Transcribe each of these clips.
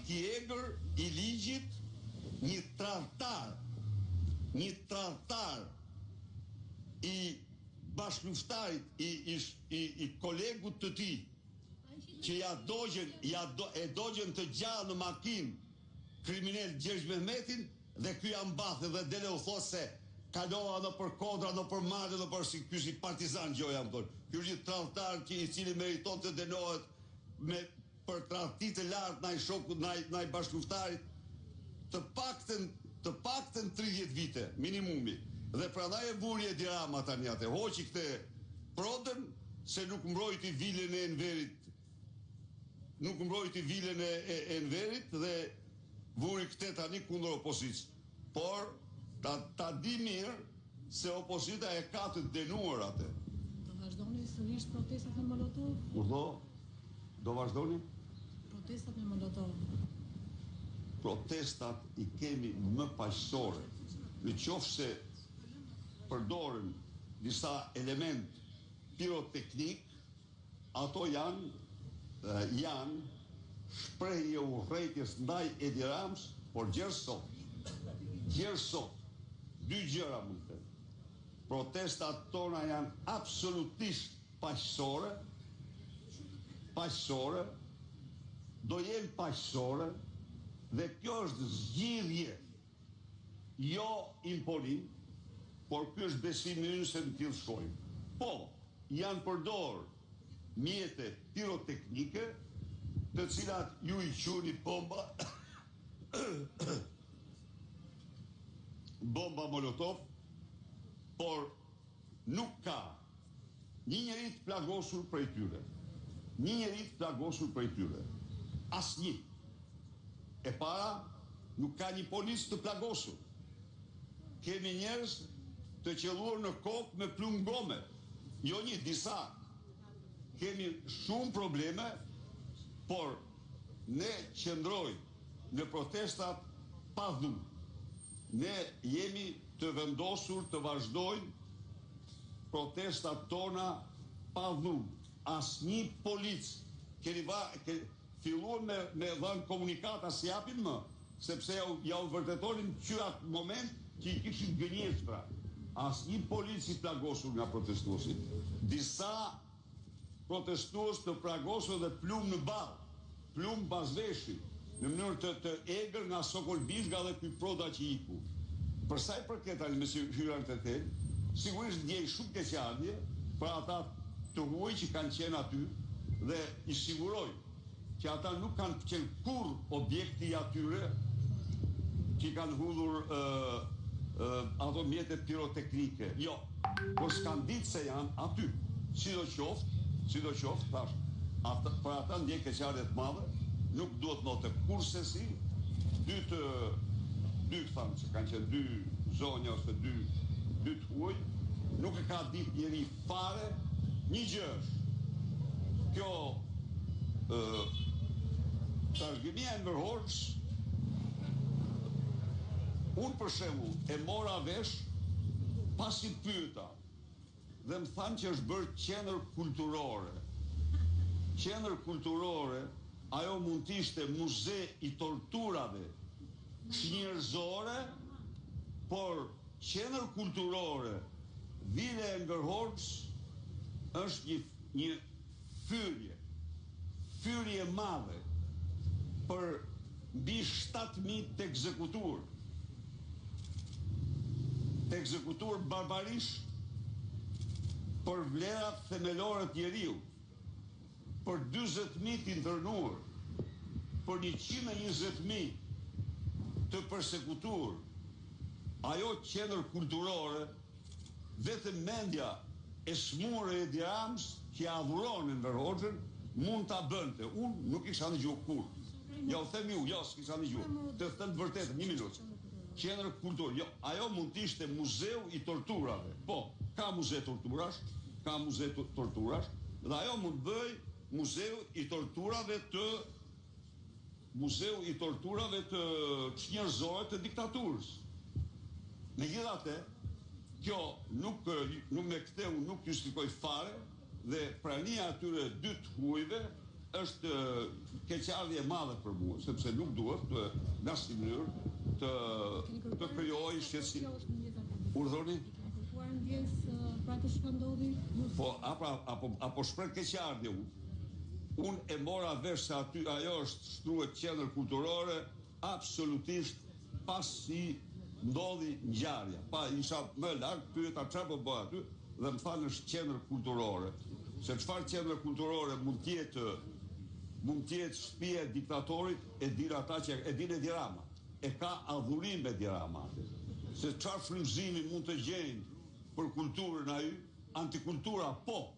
Armik i egër i ligjit, një tradhtar, një tradhtar i bashkëluftëtarit, i i i i kolegut të tij, që ja dogjën, ja do, e dogjën të gjallë në makinë kriminel Gjergj Mehmetin dhe ky ja mbathi dhe del e u thotë se kalova nëpër kodra, nëpër male, nëpër si ky si partizan gjoja më thonë. Ky është një tradhtar që i cili meriton të dënohet me për tradhti të lartë ndaj shokut, ndaj ndaj bashkëluftëtarit të paktën të paktën 30 vite minimumi. Dhe prandaj e vuri Edi Rama tani atë, hoqi këtë Prodën se nuk mbrojti vilën e Enverit nuk mbrojti vilën e, e Enverit dhe vuri këtë tani kundër opozitës. Por ta ta di mirë se opozita e ka të dënuar atë. Do vazhdoni sërish protestat me Molotov? Urdhëro? Do vazhdoni? Protestat me Molotov. Protestat i kemi më paqësore. Në qoftë se përdoren disa elementë piroteknikë, ato janë janë shprehje e urrejtjes ndaj Edi Ramës, por gjer sot, gjer sot, dy gjëra mund të them. Protestat tona janë absolutisht paqësore, paqësore, do jenë paqësore dhe kjo është zgjidhje Jo imponim, por ky është besimi ynë se në tillë shkojmë. Po, janë përdorë mjete piroteknike, të cilat ju i quani bomba, bomba molotov, por Nuk ka një njeri të plagosur prej tyre. Një njeri të plagosur prej tyre. Asnjë. E para, nuk ka një polic të plagosur. Kemi njerëz të qëlluar në kokë me plumb gome. Jo një, disa. Kemi shumë probleme, por ne qëndrojmë në protestat pa dhunë. Ne jemi të vendosur të vazhdojmë protestat tona pa dhunë. Asnjë polic keni va ke, filluan me me dhënë komunikata s'i japin më, sepse ja u ja u vërtetonin që atë moment që i kishin gënjeshtra. Asnjë polic i plagosur nga protestuesit. Disa Protestues të plagosur dhe plumb në ballë, plumb pas veshi, në mënyrë të të egër nga Sokol Bizhga dhe ky Proda që iku. Për sa i përket tani meqë hyra në këtë temë, sigurisht ndjej shumë keqardhje për ata të huaj që kanë qenë aty dhe i siguroj që ata nuk kanë qenë kurrë objekti i atyre që i kanë hudhur ato mjete piroteknike. Jo, por s'kanë ditë se janë aty. Sidoqoftë, sidoqoftë, thashë, ata, për ata ndjej keqardhje të madhe, nuk duhet të ndodhte kurrsesi, dy të dy thanë se kanë qenë dy zonja ose dy dy të huaj, nuk e ka ditë njeri Fare, një gjë është, kjo trashëgimia e Enver Hoxhës, unë për shembull e mora vesh pasi pyeta dhe më thanë që është bërë qendër kulturore. Qendër kulturore, ajo mund të ishte muze i torturave çnjerëzore, por Qendër kulturore Vila e Enver Hoxhës është një një fyerje, fyerje e madhe për mbi 7000 të ekzekutuar, të ekzekutuar barbarisht për vlerat themelore të njeriut. për 40.000 të internuar, për 120.000 të persekutuar, ajo qendër kulturore, vetëm mendja e smurë e Edi Ramës që e adhuron Enver Hoxhën, mund ta bënte. Unë nuk kisha dëgjuar kurrë. Ja u them ju, jo, s'kisha dëgjuar. Të them të vërtetën, një minutë. Qendër kulturore, jo, ajo mund të ishte muzeu i torturave. Po, ka muze torturash, ka muze torturash dhe ajo mund të bëhej muzeu i torturave të muzeu i torturave të çnjerëzore të diktaturës. Megjithatë, kjo nuk nuk me këtë unë nuk justifikoj fare dhe prania e atyre dy të huajve Është keqardhje e madhe për mua, sepse nuk duhet në asnjë mënyrë të të krijojë shqetësim. Urdhëroni? Keni kërkuar ndjesë për atë çka ndodhi? Po, apo apo apo shpreh keqardhje unë. Unë e mora vesh se aty ajo është shndërrue qendër kulturore absolutisht pasi ndodhi ngjarja. Pa isha më larg, pyeta çfarë po bëhet aty dhe më thanë është qendër kulturore. Se çfarë qendre kulturore mund të jetë mund të jetë shtëpia e diktatorit, e dinë ata që e din Edi Rama. E ka adhurim Edi Rama atë. Se çfarë frymëzimi mund të gjejnë për kulturën ai, antikultura po.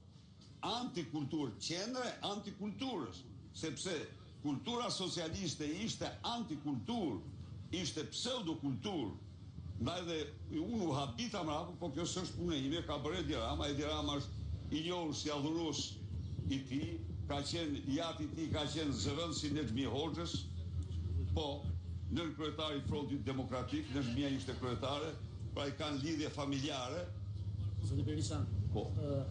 Antikulturë, qendra e antikulturës, sepse kultura socialiste ishte antikulturë, ishte pseudokulturë. Ndaj dhe unë u habita mbrapa, po kjo s'është puna ime, ka bërë Edi Rama, Edi Rama është i njohur si adhurues i tij, ka qenë i ati i tij ka qenë zëvendës i Nexhmi Hoxhës, po, nënkryetar i Frontit Demokratik, Nexhmia ishte kryetare, Pra i kanë lidhje familjare. Zoti Berisha, po.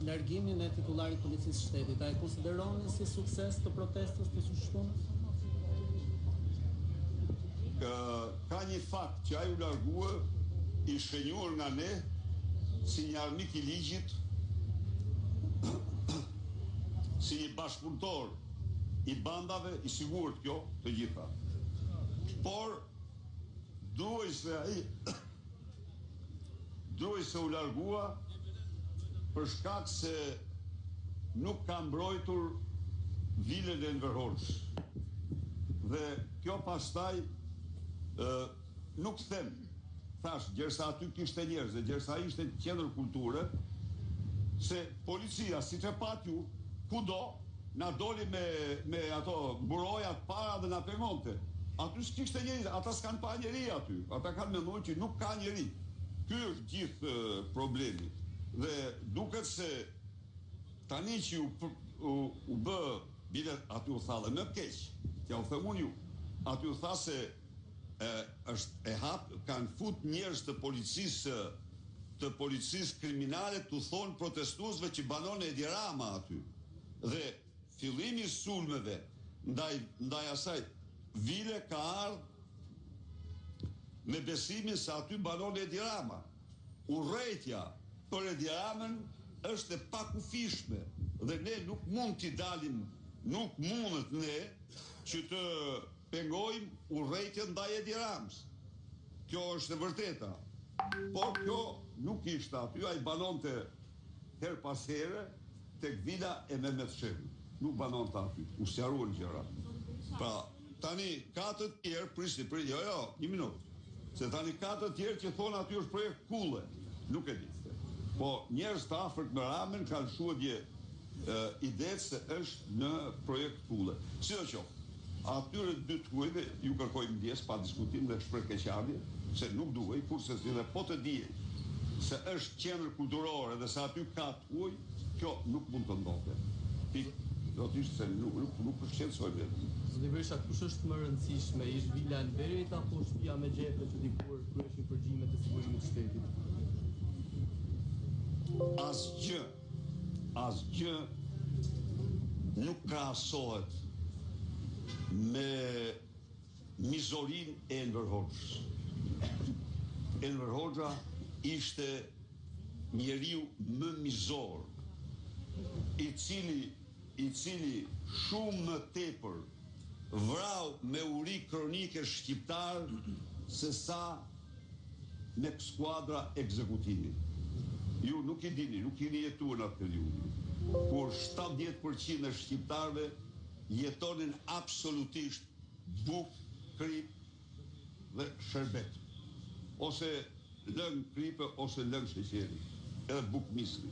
Largimin e titullarit të Policisë së Shtetit, a e konsideroni si sukses të protestës të së shtunës? Ka një fakt që ai u largue i shenjuar nga ne si një armik i ligjit, si një bashkëpunëtor i bandave, i sigurt kjo, të gjitha. Por Druaj se ai Druaj se u largua për shkak se nuk ka mbrojtur vilën e Enver Hoxhës. Dhe kjo pastaj ë nuk them, thashë gjersa aty kishte njerëz dhe gjersa ishte qendër kulture, se policia siç e patë ju, kudo Na doli me me ato mburojat para dhe na pengonte. Aty s'kishte njeri, ata s'kanë pa njeri aty. Ata kanë menduar që nuk ka njeri. Ky është gjithë problemi. Dhe duket se tani që u u, u bë bile aty u tha dhe më keq, t'jua them unë ju. Aty u tha se e, është e hap, kanë fut njerëz të policisë të policisë kriminale t'u thonë protestuesve që banon Edi Rama aty. Dhe fillimi i sulmeve ndaj ndaj asaj vile ka ardhë me besimin se aty banon Edi Rama. Urrejtja për Edi Ramën është e pakufishme dhe ne nuk mund t'i dalim, nuk mundet ne që të pengojmë urrejtjen ndaj Edi Ramës. Kjo është e vërteta. Por kjo nuk ishte aty, ai banonte herë pas here tek vila e Mehmet Shehut. Nuk banonte aty. U sqaruan gjërat. Pra, tani ka të tjerë, prisni, prisni, jo, jo, një minutë. Se tani ka të tjerë që thonë aty është projekt kulle. Nuk e di. Po njerëz të afërt me Ramën kanë lëshuar dje idetë se është në projekt kulle. Sidoqoftë, atyre dy të huajve ju kërkoj ndjesë pa diskutim dhe shpreh keqardhje se nuk duhej kurrsesi dhe po të dihej se është qendër kulturore dhe se aty ka të huaj, kjo nuk mund të ndodhte. Pikë, do të ishte se nuk nuk nuk shqetësoj veten. Zoti Berisha, kush është më e rëndësishme, ish vila e Enverit apo shtëpia me gjethe që dikur kryheshin përgjimet e sigurimit të shtetit? Asgjë Asgjë nuk krahasohet me mizorinë e Enver Hoxhës. Enver Hoxha ishte njeriu më mizor, i cili i cili shumë më tepër vrau me uri kronike shqiptarë se sa me skuadra ekzekutimi. Ju nuk i dini, nuk keni jetuar në atë periudhë, kur 70% e shqiptarëve jetonin absolutisht bukë, kripë dhe sherbet. Ose lëng kripe ose lëng sheqeri, edhe bukë misri.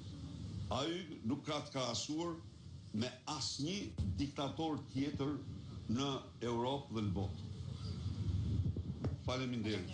Ai nuk ka të krahasuar me asnjë diktator tjetër në Europë dhe në botë. Faleminderit.